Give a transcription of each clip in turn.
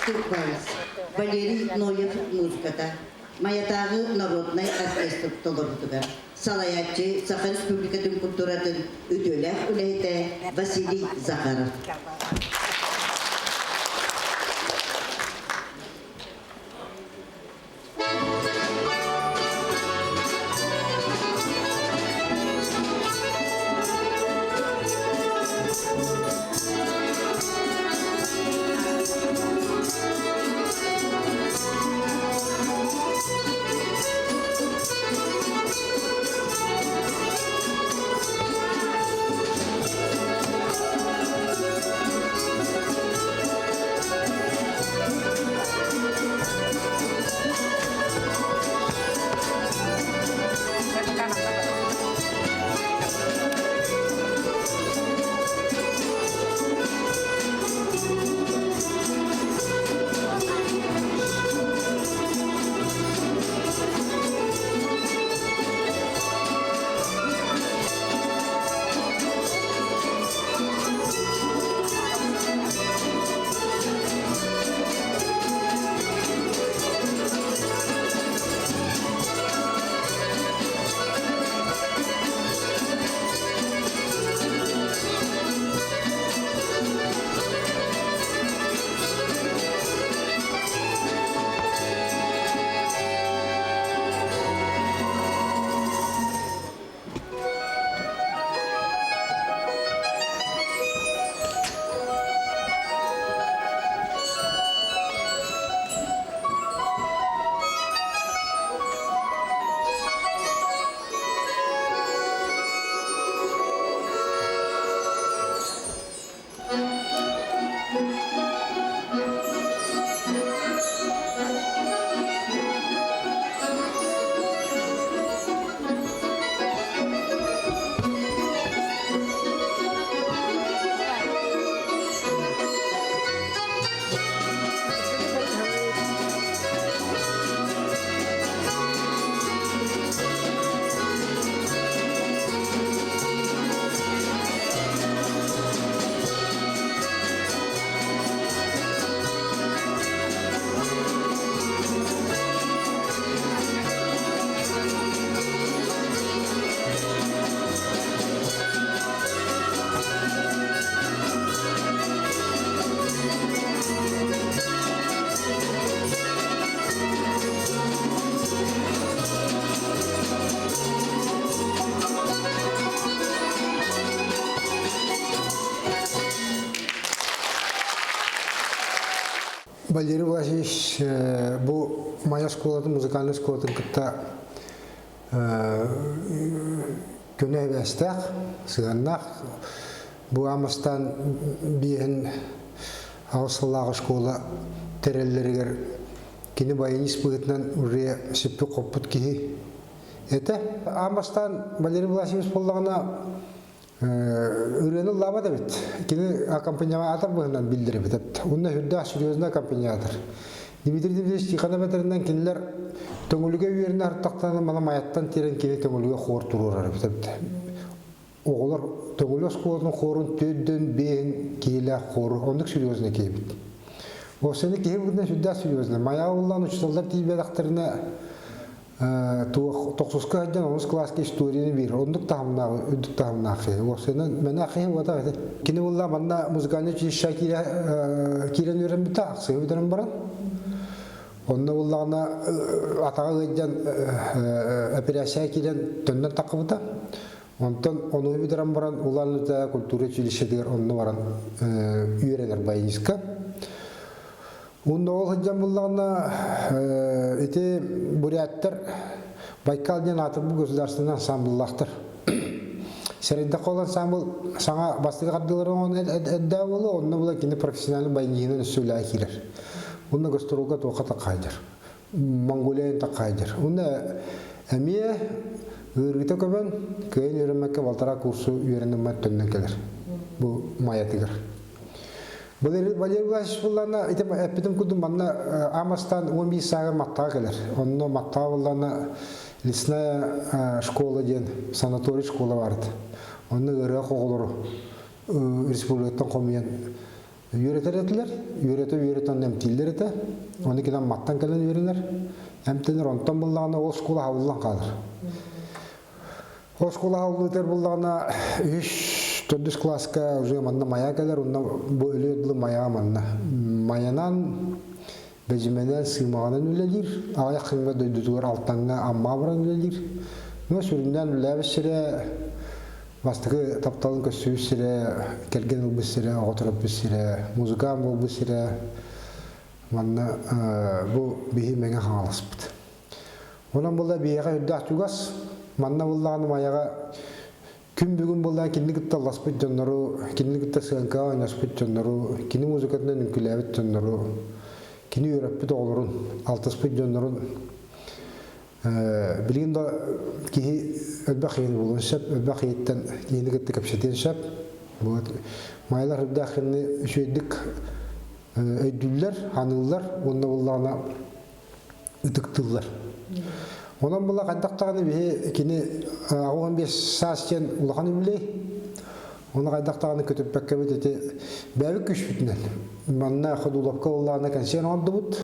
Бастакы вальс Валерий Ноев музыката Майатааҕы народнай оркестр толоруутугар салайааччы Саха Республикатын культуратын үтүөлээх үлэһитэ Василий Захаров. Валерий Власьевич бу Майа школатын музыкальнай школатын кытта көнө эбээстээх, сыһыаннаах. Бу Амастан биэһин аҕыс сыллааҕы школа тэриллэригэр кини баянист быһыытынан уже сиппит-хоппут киһи этэ. Аан бастаан Валерий Власьевич буоллаҕына ырыаны ыллаабат эбит. Кини аккомпаниатор быһынан биллэр эбит. Онно сүрдээх серьезный аккомпаниатор. Дмитрий Дмитриевич Тихонов этэринэн кинилэр Төҥүлүгэ үөрэнэ артахтарына мана Майаттан тиэрэн кини Төҥүлүгэ хор туруорар эбит. Оҕолор Төҥүлү оскуолатын хорун төрдөн биэһин киһилээх хору оннук серьезный киһи эбит. Осени киһи быһыытынан сүрдээх серьезный. Майаҕа уллаан учууталлар тиийбэтэхтэринэ туох тохсуска сылдьан онус кылааска историяны биир оннук таһымнаах үрдүк таһымнаах киһи уопсайынан мэнээх киһи буолбатах ити кини булла манна музыкальный училище киирэн үөрэммитэ ахсыһы бүтэрэн баран онно буллаҕына атаҕа ыалдьан операция киирэн төннөн таххыбыта онтон ону бүтэрэн баран Улан культура училищетыгар онно баран үөрэнэр баяниска Уонна ол сылдьан буллаҕына ити буряттар Байкал диэн аатырбыт государственнай ансамбллаахтар. Сэрэйдэххэ ол ансамбл саҥа бастакы хардыылары оҥорон эрдээ буолуо, онно була кини профессиональный баяниһынан өссө үлэҕэ киирэр. Уонна гастролга туохха таккаайдыр. Монголияны таккаайдыр. Уонна эмиэ ыарыыта көбөн, кыайан үөрэммэккэ балтараа курсу үөрэнэн төннөн кэлэр. Бу Майатыгар. Валерий Владимирович буллана ити эппитим курдук манна Амастан 11 сааһыгар Маттаҕа кэлэр. Онно Маттаҕа буллана лесная школа диэн санаторий школа барыт. Онно ырыа оҕолору республикаттан хомуйан Үөрэтэр этилэр, үөрэтэ-үөрэтэ эмтииллэр этэ. Оны кэлэн маттан кэлэн үөрэнэр. Эмтэнэр онтон буллаҕына ол школа хабыллан хаалар. Ол школа хабыллыытыгар буллаҕына үһүс төрдүс класска уже манна мая кэлэр, онно бу өлүөр дылы маяҕа манна. Маянан Бэдьимэнэн сыымаҕынан үлэлиир, аҕыйах кэмҥэ дойдутугар Алтаҥҥа Амма баран үлэлиир. Ну, сүрүннээн үлэлээбит сирэ бастакы тапталын көрсүбүт сирэ, кэргэн ылбыт сирэ, оҕо төрөппүт сирэ, музыкант буолбут сирэ. Манна бу биһи Мэҥэ Хаҥаласпыт. Онон буолла биһиэхэ үрдээх чугас. Манна буоллаҕына Майаҕа Күн бүгүн буоллаан кинини кытта ылласпыт дьоннору, кинини кытта сыаҥкаҕа оонньоспут дьоннору, кини музыкатынан үҥкүүлээбит дьоннору, кини үөрэппит оҕолорун, алтыспыт дьоннорун билигин да киһи элбэх киһини булуон сөп, элбэх киһиттэн киһини кытта кэпсэтиэн сөп. Вот. Майлар үрдээх кинини үчүгэйдик өйдүүллэр, ханыыллар уонна буллаҕына ытыктыыллар. Онон була хайдах даҕаны биһи кини 15 саас диэн улахан үбүлэй. Оны хайдах даҕаны көтүппэккэбит ити бэйэбит күүспүтүнэн. Манна Ходуловка ыллаана кэнсиэн оҥордубут.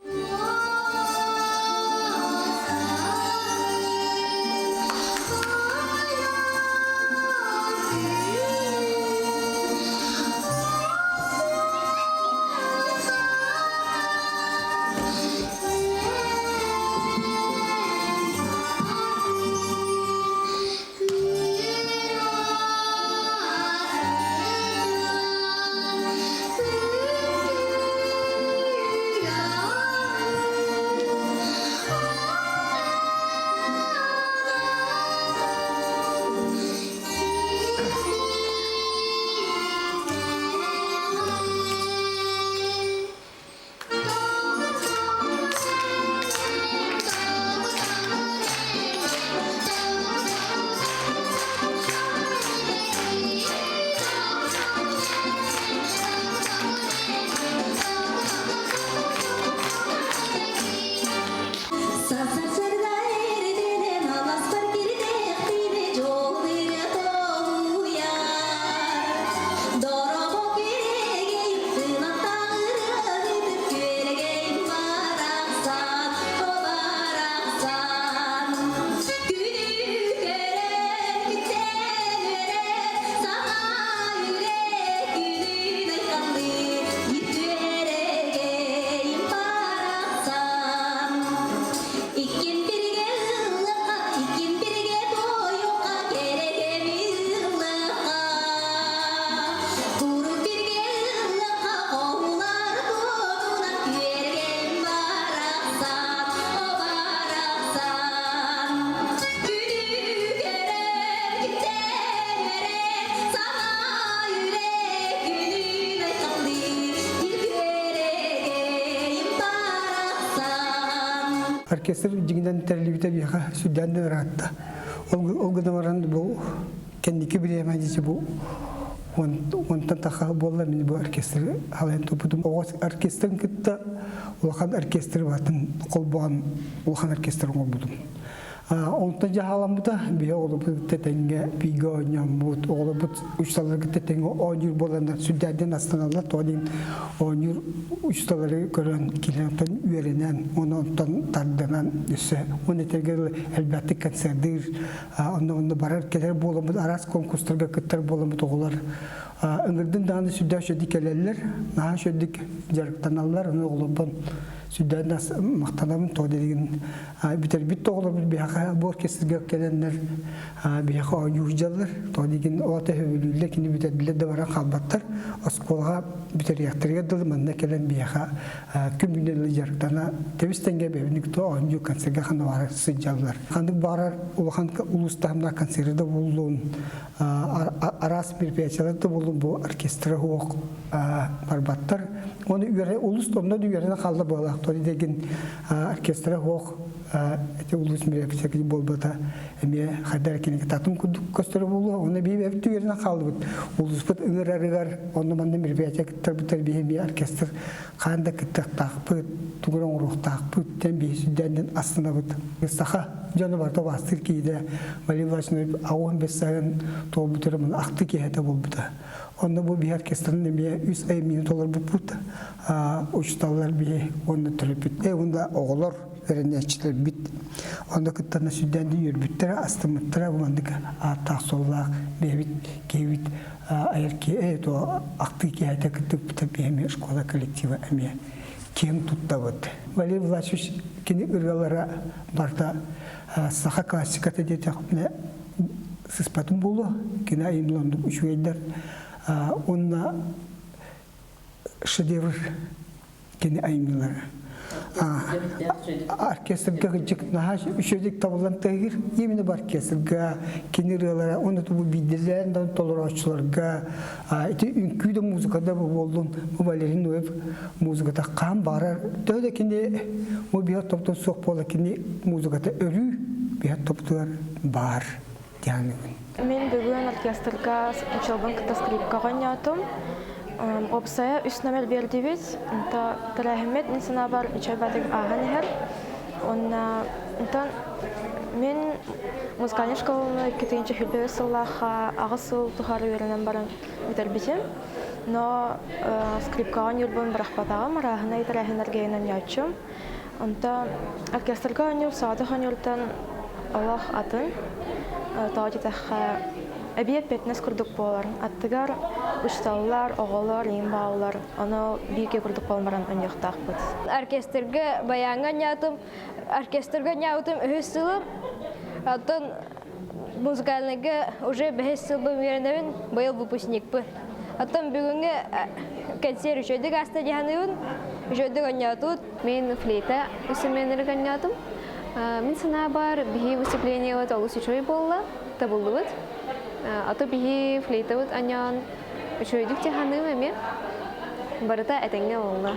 Оркестр дьиҥинэн тэриллибитэ биһиэхэ сүрдээн да ыраатта. Ол гынан баран бу кэнники бириэмэ дьэ бу онтон таха буолла мин бу оркестры халайан туппутум. Оҕо оркестрын кытта улахан оркестр батын холбоон улахан оркестр оҥорбутум. Онтон дьаһаламмыта биһи оҕолорбут кытта тэҥҥэ бииргэ оонньооммут, оҕолорбут учууталлары кытта тэҥҥэ оонньуур буоланнар сүрдээдин астаналлар, тоҕо диэн оонньуур учууталлары көрөн килэн онтон үөрэнэн, уонна онтон тардынан өссө уонна этэргэ дылы элбэхтик концердыыр, онно онно барар кэлэр буоламмыт, араас конкурстарга кыттар буоламмыт оҕолор ыҥырдын даҕаны сүрдээх үчүгэйдик кэлэллэр, наһаа үчүгэйдик дьарыктаналлар, ону оҕолорбун сүрдээх махтанабын, тоҕо диэн бүтэрбит да оҕолорбут биһиэхэ бу оркестрга кэлэннэр биһиэхэ оонньуу сылдьаллар. Тоҕо диигин ол төһөбүлүүллэр кини бүтэрдилэр да баран хаалбаттар. Оскуолаҕа бүтэриэхтэригэр дылы манна кэлэн биһиэхэ күн бүгүн дьарыктана тэбис тэҥҥэ бэйэбитин кытта оонньуу концерга ханна баҕарар сылдьаллар. Ханнык баҕарар улахан улуус таһымнаах концерты да буоллун, араас мероприятиялар да буоллун бу оркестра суох барбаттар. Оны үөрэ улус онно да үөрэнэ хаалла буолаах. Тоҕо диигин оркестра суох эти улуус мероприятие буолбата эмиэ хайдар кинигэ татым курдук көстөрө буолуо. Онно биир эбит үөрэнэ хааллыбыт. Улууспут ыҥырарыгар онно манна мероприятие кыттарбыттар биһи эмиэ оркестр хаан да кыттыахтаахпыт, тугу оҥоруохтаахпыт диэн биһи сүрдээн астынабыт. Саха дьоно барыта убаастыыр киһитэ Валерий Владимирович 85 сайын туолбут роман ахты киһитэ буолбута. Онно бу биһи оркестрын эмиэ үс айымньыны толорбуппут. Учууталлар биһи уонна төрөппүттэр уонна оҕолор үөрэнээччилэрбит онно кыттан сүрдээн үөрбүттэрэ, астыммыттара бу маннык ааттаах-суоллаах бэйэбит киһибит айар киһи то ахтыы киһитэ кыттыбыта биһи школа коллектива эмиэ киэҥ туттабыт. Валерий Власович кини ырыалара барыта саха классиката диэтэхпинэ сыспатым буолуо. Кини айымньылар үчүгэйдэр уонна шедевр кини айымньылара. Оркестрга кырдьык наһаа үчүгэйдик табыллан тыгыр. Именно бу оркестрга кини ырыалара уонна бу биирдэлээн да толорооччуларга ити үҥкүү да музыка да буоллун бу Валерий Ноев музыката хаан баарар. Төһө да кини бу биһи топтон суох буола кини музыката өрүү биһи топтугар баар дианыгын. Мин бүгүн оркестрга учуобун кытта скрипкаҕа оонньоотум. Уопсайа үс номер биэрдибит. Онто тэрээһиммит мин санаабар үчүгэй баатык ааһан иһэр. Уонна онтон мин музыкальнай школаны 2001 сыллаахха аҕыс сыл тухары үөрэнэн баран бүтэрбитим. Но скрипкаҕа оонньуурбун бырахпатаҕым, арааһынай тэрээһиннэргэ оонньооччум. Онтон оркестрга оонньуур соҕотох оонньууртан олох атын. Тоҕо диэтэххэ, эбии эппиэтинэс курдук буолар. Аттыгар учууталлар, оҕолор иин бааллар. Ону бииргэ курдук буолан баран оонньуохтаахпыт. Оркестрга баяҥҥа оонньоотум. Оркестрга оонньообутум үһүс сылым. Оттон музыкальныйга уже бэһис сылбын үөрэнэбин, быйыл выпускникпын. Оттон бүгүҥҥү кэнсиэр үчүгэйдик ааста дии саныыбын. Үчүгэйдик оонньоотубут. Мен флейта инструменнары оонньоотум. Мин санаабар биһи выступлениебыт олус үчүгэй буолла, табыллыбыт. А то биһи флейтабыт аньаан үчүгэйдик дии саныым эмиэ. Барыта этэҥҥэ буолла.